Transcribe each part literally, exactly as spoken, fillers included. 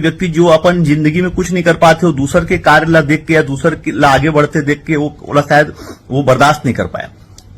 व्यक्ति जो अपन जिंदगी में कुछ नहीं कर पाते, वो दूसर के कार्य ला देख के या दूसर के ला आगे बढ़ते देख के वो, ओला शायद वो बर्दाश्त नहीं कर पाया।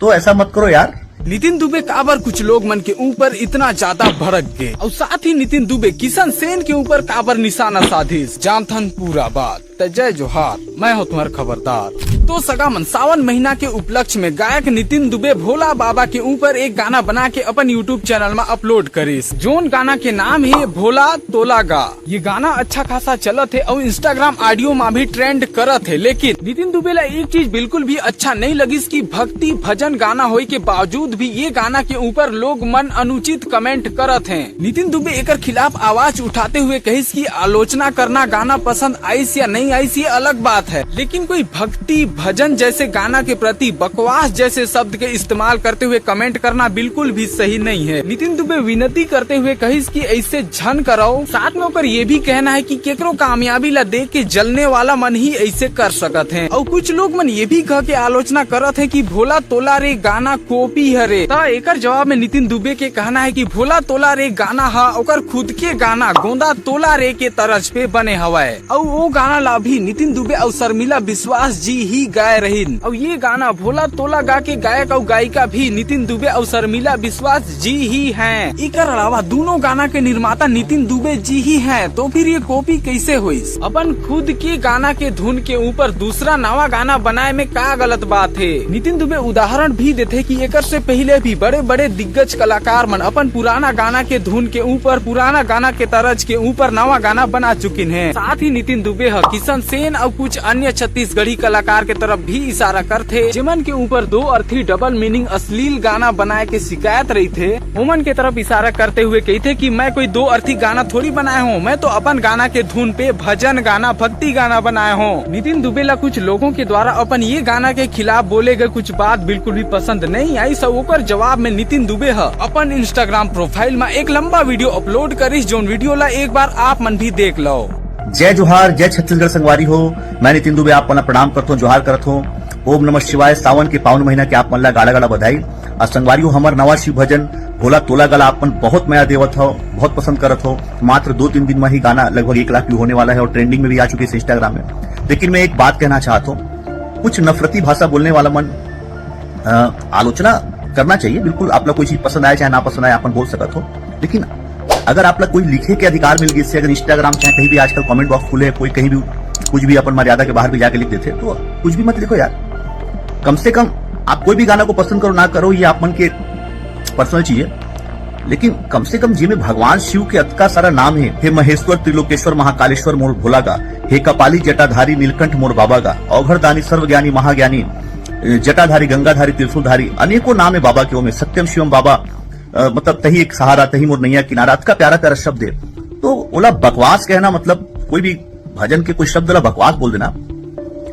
तो ऐसा मत करो यार। नितिन दुबे काबर कुछ लोग मन के ऊपर इतना ज्यादा भड़क गए, और साथ ही नितिन दुबे किशन सेन के ऊपर काबर निशाना साधिस, जानथन पूरा बात। त जय जोहार, मैं हूँ तुम्हार खबरदार। तो सगा मन, सावन महीना के उपलक्ष्य में गायक नितिन दुबे भोला बाबा के ऊपर एक गाना बना के अपन YouTube चैनल में अपलोड करिस, जोन गाना के नाम हे भोला तोला गा। ये गाना अच्छा खासा चलत हे और Instagram ऑडियो में भी ट्रेंड करत हे, लेकिन नितिन दुबे ला एक चीज बिल्कुल भी अच्छा नहीं लगिस कि भक्ति भजन गाना होए के बावजूद भी ये गाना के ऊपर लोग मन अनुचित कमेंट करत हैं। नितिन दुबे एकर खिलाफ आवाज उठाते हुए कहिस कि आलोचना करना गाना पसंद आइस या नहीं आइस, ये अलग बात है, लेकिन कोई भक्ति भजन जैसे गाना के प्रति बकवास जैसे शब्द के इस्तेमाल करते हुए कमेंट करना बिल्कुल भी सही नहीं है। नितिन दुबे विनती करते हुए कहिस कि ऐसे झन करव। साथ में ओकर ये भी कहना है कि केकरो कामयाबी ला देख के जलने वाला मन ही ऐसे कर सकत हैं। और कुछ लोग मन ये भी कह के आलोचना करत हैं कि भोला तोला रे गाना कॉपी हरे। त एकर जवाब में नितिन दुबे के कहना है कि भोला तोला रे गाना हा ओकर खुद के गाना गोंदा तोला रे के तर्ज पे बने हवय। अउ वो गाना ला भी नितिन दुबे अउ शर्मिला विश्वास जी ही गाए रहिन। अउ ये गाना भोला तोला गा के गायक अउ गायिका भी नितिन दुबे अउ शर्मिला विश्वास जी ही हैं। एकर अलावा दोनों गाना के निर्माता नितिन दुबे जी ही हैं, तो फिर ये कॉपी कैसे होइस? अपन खुद के गाना के धुन के ऊपर दूसरा नवा गाना बनाए में का गलत बात है? नितिन दुबे उदाहरण भी देथे कि एकर से पहले भी बड़े-बड़े दिग्गज कलाकार मन अपन पुराना गाना के धुन के ऊपर, पुराना गाना के तर्ज के ऊपर नवा गाना बना चुकिन हैं। साथ ही नितिन दुबे ह किशन सेन अउ कुछ अन्य छत्तीसगढ़ी कलाकार के तरफ भी इशारा करथे, जेमन के ऊपर दो अर्थी डबल मीनिंग अश्लील गाना बनाए के शिकायत रहिथे। ओमन के तरफ इशारा करते हुए कहिथे कि मैं कोई दो अर्थी गाना थोड़ी बनाए हूँ, मैं तो अपन गाना के धुन पे भजन गाना, भक्ति गाना बनाए हूँ। नितिन दुबे ला कुछ लोगों के द्वारा अपन ये गाना के खिलाफ बोले गए कुछ बात बिल्कुल भी पसंद नहीं आई। सब ओकर जवाब में नितिन दुबे ह अपन Instagram प्रोफाइल में एक लंबा वीडियो अपलोड करिस, जोन वीडियो ला एक बार आप मन भी देख लो। जय जोहार, जय छत्तीसगढ़ संगवारी हो। मैं नितिन दुबे आप मन ला प्रणाम करत हूँ, जोहार करत हूँ। ओम नमः शिवाय। सावन के पावन महीना के आप मन ला गाड़ा गाड़ा बधाई। अउ संगवारी हो, हमर नवा शिव भजन भोला तोला गा ला आप मन बहुत मया देवत हो, बहुत पसंद करत हो। मात्र दो तीन दिन में ही गाना लगभग एक लाख व्यू होने वाला है और ट्रेंडिंग में भी आ चुकी है Instagram में। लेकिन मैं एक बात कहना चाहता हूँ, कुछ नफरती भाषा बोलने वाला मन, अ, आलोचना करना चाहिए, बिल्कुल, आप लोग कोई चीज पसंद आए चाहे ना पसंद आए, आप मन बोल सकत हो, लेकिन अगर आप लोग कोई लिखे के अधिकार मिल गई, इससे अगर Instagram चाहे कहीं भी आजकल कमेंट बॉक्स खुले, कोई कहीं भी कुछ भी अपन मर्यादा के बाहर भी जाके लिख देते, तो कुछ भी मत लिखो यार। कम से कम आप कोई भी गाना को पसंद करो ना करो, ये आप मन के पर्सनल चीज है, लेकिन कम से कम जेमे भगवान शिव के अतका सारा नाम है, हे महेश्वर, त्रिलोकेश्वर, महाकालेश्वर मोर भोला गा, हे कपाली जटाधारी नीलकंठ मोर बाबा गा, औघड़दानी सर्वज्ञानी महाज्ञानी, जटाधारी गंगाधारी त्रिशूलधारी, अनेकों नाम है बाबा के, ओमे सत्यम शिवम बाबा, अ, मतलब तही एक सहारा, तही मोर नैया किनारा, अतका प्यारा प्यारा शब्द है। तो ओला बकवास कहना, मतलब कोई भी भजन के कोई शब्द ला बकवास बोल देना।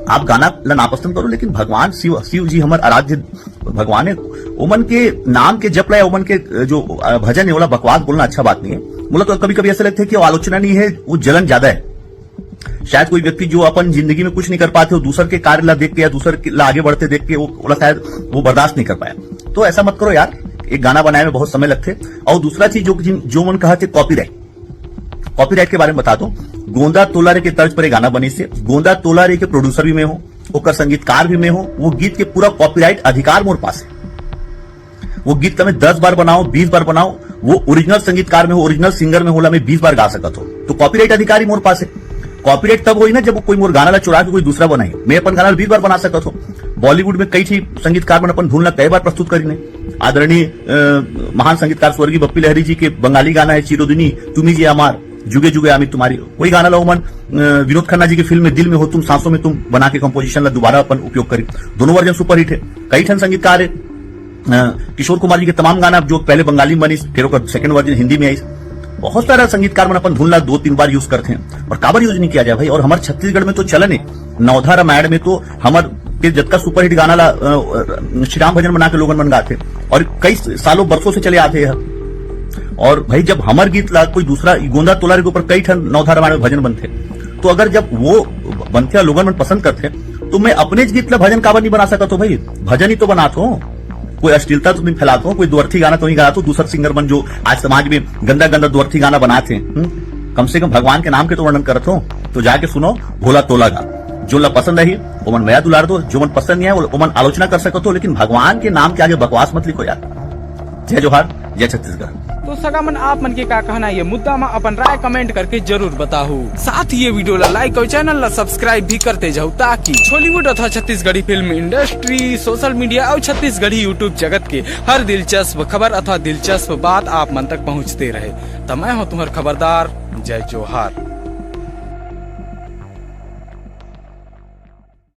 आप गाना ला नापसंद करो, लेकिन भगवान शिव, शिव जी हमर आराध्य भगवान है, ओमन के नाम के जप ला, ओमन के जो, अ, भजन है, ओला बकवास बोलना अच्छा बात नहीं है। मोला तो कभी कभी ऐसा लगता है कि वो आलोचना नहीं है, वो जलन ज्यादा है। शायद कोई व्यक्ति जो अपन जिंदगी में कुछ नहीं कर पाते, वो दूसर के कार्य ला देख के या दूसर के ला आगे बढ़ते देख के वो, ओला शायद वो बर्दाश्त नहीं कर पाया। तो ऐसा मत करो यार, एक गाना बनाए में बहुत समय लगते। और दूसरा चीज जो, जिन, जो मन कहा थे कॉपीराइट, कॉपीराइट के बारे में बता दो। गोंदा तोला रे के तर्ज पर एक गाना बनी से, गोंदा तोला रे के प्रोड्यूसर भी मैं हूँ, ओकर संगीतकार भी मैं हूँ, वो गीत के पूरा कॉपीराइट अधिकार मोर पास है। वो गीत ला मैं दस बार बनाओ, बीस बार बनाओ, वो ओरिजिनल संगीतकार में हो, ओरिजिनल सिंगर में हो, ओला मैं बीस बार गा सकत हो, तो कॉपीराइट अधिकार ही मोर पास है। कॉपीराइट तब होई ना जब कोई मोर गाना ला चुरा के कोई दूसरा बनाई, मैं अपन गाना ला बीस बार बना सकत हो। बॉलीवुड में कई ठी संगीतकार मन अपन धुन ला कई बार प्रस्तुत करीन है। आदरणीय, अ, महान संगीतकार स्वर्गीय बप्पी लहरी जी के बंगाली गाना है चिरोदिनी तुमी जे अमार, जुगे जुगे आमी तुम्हारी, वही गाना ला ओमन, अ, विनोद खन्ना जी की फिल्म में दिल में हो तुम सांसों में तुम बना के कंपोजिशन ला दोबारा अपन उपयोग करी। दोनों वर्जन सुपरहिट है। कई ठन संगीतकार है, अ, किशोर कुमार जी के तमाम गाना जो पहले बंगाली में बनिस, फिर ओकर सेकंड वर्जन हिंदी में आइस। बहुत सारा संगीतकार मन अपन धुन ला दो तीन बार यूज करते हैं, और काबर यूज नहीं किया जाए भाई? और हमारे छत्तीसगढ़ में तो चलन है, नवधा रामायण में तो हमर के जतका सुपरहिट गाना ला, अ, अ, श्री राम भजन बना के लोगन मन गाथे, और कई सालों बरसों से चले आते हैं। और भाई, जब हमर गीत ला कोई दूसरा, गोंदा तोला रे के ऊपर कई ठन नवधा रामायण में भजन बनथे, तो अगर जब वो बनथे और लोगन मन पसंद करथे, तो मैं अपने गीत ला भजन काबर नहीं बना सकत हो भाई? भजन ही तो बनात हो, कोई अश्लीलता तो नहीं फैलात हो, कोई दुअर्थी गाना तो नहीं गात हो, दूसर सिंगर मन जो आज समाज में गंदा गंदा दुअर्थी गाना बनात हे, हम्म? कम से कम भगवान के नाम के तो वर्णन करत हो, तो जाके सुनो भोला तोला गा। जो ला पसंद आही, ओमन मया दुलार दो, जो मन पसंद नहीं है, वो ओमन आलोचना कर सकत हो, लेकिन भगवान के नाम के आगे बकवास मत लिखो यार। जय जोहार, जय छत्तीसगढ़। तो सगा मन, आप मन के का कहना ये मुद्दा मा, अपन राय comment करके जरूर बताहू। साथ ही ये video ला like और channel ला subscribe भी करते जाहू, ताकि Chhollywood अथवा Chhattisgarhi film industry, social media और छत्तीसगढ़ी YouTube जगत के हर दिलचस्प खबर अथवा दिलचस्प बात आप मन तक पहुंचते रहे। त मैं हूं तुम्हार खबरदार। जय जोहार।